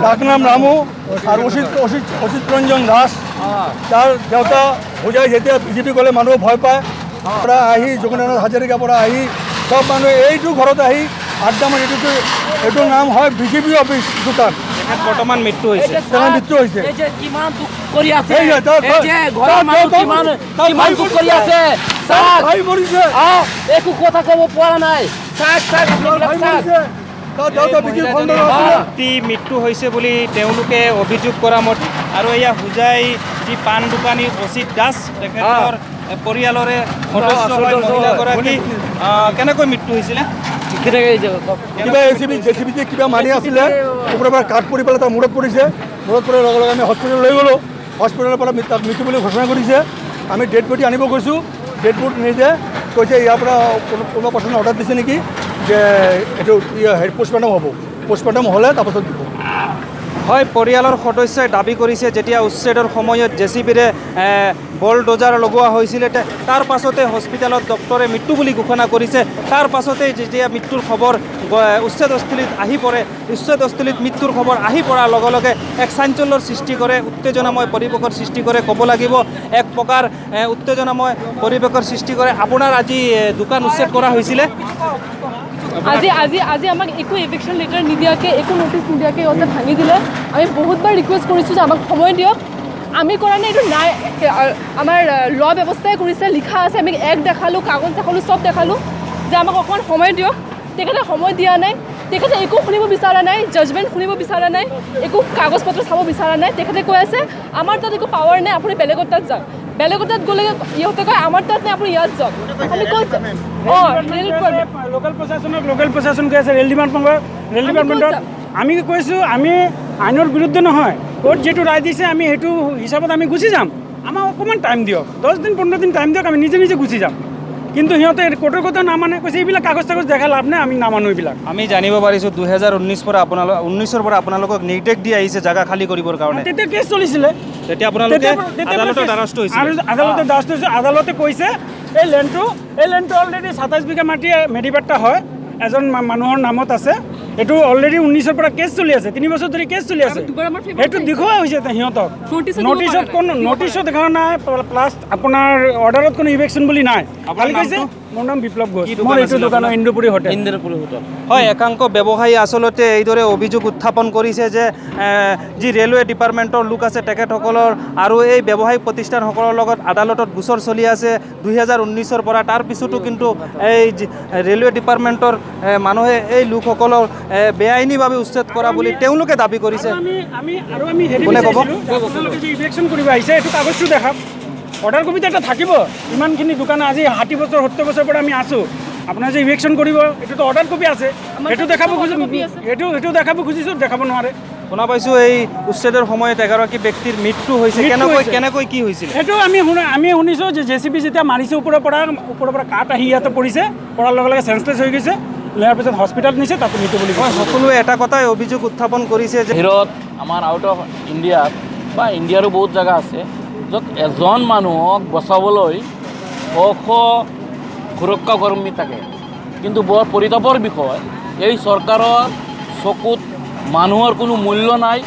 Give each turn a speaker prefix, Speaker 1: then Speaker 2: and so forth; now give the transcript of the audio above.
Speaker 1: ডাক নাম ৰামু আৰু অসিত অসিত অসিত ৰঞ্জন দাস। তাৰ দেউতা হোজাই যেতিয়া বিজেপি গ'লে মানুহে ভয় পায়। পৰা আহি, যোগেন্দ্ৰনাথ হাজৰিকাৰ পৰা আহি চব মানুহে এইটো ঘৰত আহি আড্ডা মাৰি। এইটো এইটোৰ নাম হয় বিজেপি অফিচ দোকান।
Speaker 2: তেখেত বৰ্তমান মৃত্যু হৈছে।
Speaker 1: তেওঁৰ মৃত্যু হৈছে।
Speaker 3: এই যে কিমান দুখ কৰি আছে।
Speaker 1: এই যে
Speaker 3: এই যে ঘৰৰ মানুহ কিমান
Speaker 1: তাৰ
Speaker 3: কিমান
Speaker 1: ভাই
Speaker 3: দুখ কৰি আছে।
Speaker 1: তাৰ
Speaker 3: চাওক।
Speaker 1: ভাই মৰিছে।
Speaker 3: একো কথা ক'ব পৰা নাই। চাওক, চাওক,
Speaker 1: তাৰ
Speaker 3: আপোনালোক
Speaker 1: ভাই
Speaker 3: চাওক।
Speaker 1: মৰিছে। তাৰ দেউতা বিজেপি ফাউণ্ডাৰ আছিলে।
Speaker 2: ব্যক্তি মৃত্যু হৈছে বুলি তেওঁলোকে অভিযোগ কৰা মতে আৰু এয়া হোজাই যি পাণ দোকানী অচিত দাস, তেখেতৰ পৰিয়ালৰে সদস্য হয় মহিলাগৰাকী। কেনেকৈ মৃত্যু হৈছিলে?
Speaker 3: কেনেকৈ এই যে
Speaker 1: কিবা জেচিবি যে কিবা মাৰি আছিলে, ওপৰৰ পৰা কাঠ পৰি পেলাই তাৰ মূৰত পৰিছে। মূৰত পৰাৰ লগে লগে আমি হস্পিটেল লৈ গ'লোঁ। হস্পিটেলৰ পৰা তাক মৃত্যু বুলি ঘোষণা কৰিছে। আমি ডেড বডি আনিব গৈছোঁ। ডেড বডি নিজে কৈছে ইয়াৰ পৰা কোনোবা পাৰ্চনে অৰ্ডাৰ দিছে নেকি যে এইটো হেৰি পষ্টমৰ্টম হ'ব, পষ্টমৰ্টম হ'লে তাৰপাছত দিব।
Speaker 2: হয়, পৰিয়ালৰ সদস্যই দাবী কৰিছে, যেতিয়া উচ্ছেদৰ সময়ত জেচিবিৰে বলডজাৰ লগোৱা হৈছিলে, তাৰ পাছতে হস্পিটেলত ডক্টৰে মৃত্যু বুলি ঘোষণা কৰিছে। তাৰ পাছতেই যেতিয়া মৃত্যুৰ খবৰ উচ্ছেদস্থলীত আহি পৰে, উচ্ছেদস্থলীত মৃত্যুৰ খবৰ আহি পৰাৰ লগে লগে এক চাঞ্চল্যৰ সৃষ্টি কৰে, উত্তেজনাময় পৰিৱেশৰ সৃষ্টি কৰে। ক'ব লাগিব এক প্ৰকাৰ উত্তেজনাময় পৰিৱেশৰ সৃষ্টি কৰে। আপোনাৰ আজি দোকান উচ্ছেদ কৰা হৈছিলে?
Speaker 4: আজি আমাক একো এভিকশ্যন লেটাৰ নিদিয়াকৈ, একো ন'টিচ নিদিয়াকৈ ইহঁতে ভাঙি দিলে। আমি বহুতবাৰ ৰিকুৱেষ্ট কৰিছোঁ যে আমাক সময় দিয়ক। আমি কৰা নাই এইটো, নাই, আমাৰ ল ব্যৱস্থাই কৰিছে, লিখা আছে। আমি এক দেখালোঁ, কাগজ দেখালোঁ, চব দেখালোঁ যে আমাক অকণমান সময় দিয়ক। তেখেতে সময় দিয়া নাই। তেখেতে একো শুনিব বিচৰা নাই, জাজমেণ্ট শুনিব বিচৰা নাই, একো কাগজ পত্ৰ চাব বিচৰা নাই। তেখেতে কৈ আছে আমাৰ তাত একো পাৱাৰ নাই, আপুনি বেলেগৰ তাত যাওক। বেলেগৰ তাত গ'লে ইহঁতে কয় আমাৰ তাত নাই, আপুনি ইয়াত যাওক। আমি ক'ত যাম? অঁ, ৰেল ডিপাৰ্টমেণ্ট।
Speaker 5: লোকেল প্ৰশাসনক, লোকেল প্ৰশাসন কৈ আছে ৰেল ডিপাৰ্টমেণ্টৰ, ৰেল
Speaker 4: আমি ক'ত
Speaker 5: ডিপাৰ্টমেণ্টৰ
Speaker 4: যাম?
Speaker 5: আমি কৈছোঁ, আমি আইনৰ বিৰুদ্ধে নহয়। কোৰ্ট যিটো ৰায় দিছে, আমি সেইটো হিচাপত আমি গুচি যাম। আমাক অকণমান টাইম দিয়ক, 10 দিন 15 দিন টাইম দিয়ক, আমি নিজে নিজে গুচি যাম। কিন্তু সিহঁতে কোৰ্টৰ কথা নামানে। কৈছে এইবিলাক কাগজ চাগজ দেখাই লাভ নাই, আমি নামানো এইবিলাক।
Speaker 2: আমি জানিব পাৰিছোঁ 2019 পৰা আপোনালোক 19ৰ পৰা আপোনালোকক নিৰ্দেশ দি আহিছে জাগা খালী কৰিবৰ কাৰণে।
Speaker 5: তেতিয়া কেছ চলিছিলে।
Speaker 2: তেতিয়া আপোনালোকে
Speaker 5: তেতিয়াৰ পৰা
Speaker 2: আদালতৰ দ্বাৰস্থ হৈছিলে?
Speaker 5: আৰু আদালতৰ দ্বাৰস্থ হৈছে। আদালতে কৈছে এই লেণ্ডটো অলৰেডি 27 বিঘা মাটি মেডিপাট্টা হয়, এজন মানুহৰ নামত আছে। এইটো অলৰেডি 19ৰ পৰা কেছ চলি আছে, 3 বছৰ ধৰি কেছ চলি আছে।
Speaker 4: দুবাৰ আমাৰ favor
Speaker 5: সেইটো
Speaker 4: আহিছে।
Speaker 5: দেখুওৱা হৈছে সিহঁতক।
Speaker 4: নটিচো দিব
Speaker 5: নটিচত
Speaker 4: পৰা নাই।
Speaker 5: কোনো
Speaker 4: দিব পৰা
Speaker 5: নটিচো দেখা নাই। প্লাছ আপোনাৰ অৰ্ডাৰত কোনো ইভিকশ্যন বুলি নাই।
Speaker 2: আপোনাৰ
Speaker 5: খালি কৈছে
Speaker 2: নামটো?
Speaker 5: মোৰ নাম বিপ্লৱ ঘোষ।
Speaker 2: কি দোকান
Speaker 5: মোৰ এইটো
Speaker 2: আছিলে
Speaker 5: দোকান
Speaker 2: আপোনাৰ?
Speaker 5: ইন্দ্ৰপুৰী হোটেল।
Speaker 3: ইন্দ্ৰপুৰী হোটেল।
Speaker 2: হয়, একাংশ ব্যৱসায়ী আচলতে এইদৰে অভিযোগ উত্থাপন কৰিছে যে যি ৰেলৱে ডিপাৰ্টমেণ্টৰ লোক আছে, তেখেতসকলৰ আৰু এই ব্যৱসায়িক প্ৰতিষ্ঠানসকলৰ লগত আদালতত গোচৰ চলি আছে 2019ৰ পৰা। তাৰ পিছতো কিন্তু এই ৰেলৱে ডিপাৰ্টমেণ্টৰ মানুহে এই লোকসকলৰ বেআইনীভাৱে উচ্ছেদ কৰা বুলি তেওঁলোকে দাবী কৰিছে।
Speaker 5: আৰু আমি আমি আৰু আমি হেৰি
Speaker 2: কোনে ক'ব?
Speaker 5: বিচাৰিছিলোঁ যে আপোনালোকে যে ইভিকশ্যন কৰিব আহিছে, এইটো কাগজটো দেখাওক। অৰ্ডাৰ কপিত এটা থাকিব। ইমানখিনি দোকান আজি 60 বছৰ 70 বছৰৰ পৰা আমি আছোঁ। আপোনাৰ যে ইভিকশ্যন কৰিব, এইটোতো অৰ্ডাৰ কপি আছে।
Speaker 4: আমাৰ
Speaker 5: সেইটো
Speaker 4: তাত
Speaker 5: দেখাব
Speaker 4: order
Speaker 5: খুজিছোঁ।
Speaker 4: copy আছে।
Speaker 5: সেইটো দেখাব খুজিছোঁ, দেখাব নোৱাৰে।
Speaker 2: শুনা পাইছোঁ এই উচ্ছেদৰ সময়ত এগৰাকী ব্যক্তিৰ মৃত্যু হৈছে।
Speaker 5: মৃত্যু
Speaker 2: কেনেকৈ
Speaker 5: হৈছে।
Speaker 2: কেনেকৈ কি হৈছিলে?
Speaker 5: সেইটো আমি শুনিছোঁ যে জেচিবি যেতিয়া মাৰিছে ওপৰৰ পৰা কাঠ আহি ইয়াতে পৰিছে। পৰাৰ লগে লগে চেঞ্চলেছ হৈ গৈছে। লোৱাৰ পিছত হস্পিটেলত নিছে, তাতে মৃত্যু বুলি
Speaker 2: হয়,
Speaker 5: কৈছে।
Speaker 2: সকলোৱে এটা কথাই অভিযোগ উত্থাপন কৰিছে যে
Speaker 3: বাহিৰত আমাৰ আউট অফ ইণ্ডিয়াত বা ইণ্ডিয়াৰো বহুত জেগা আছে য'ত এজন মানুহক বচাবলৈ শ শ সুৰক্ষা কৰ্মী থাকে। কিন্তু বৰ পৰিতাপৰ বিষয়, এই চৰকাৰৰ চকুত মানুহৰ কোনো মূল্য নাই।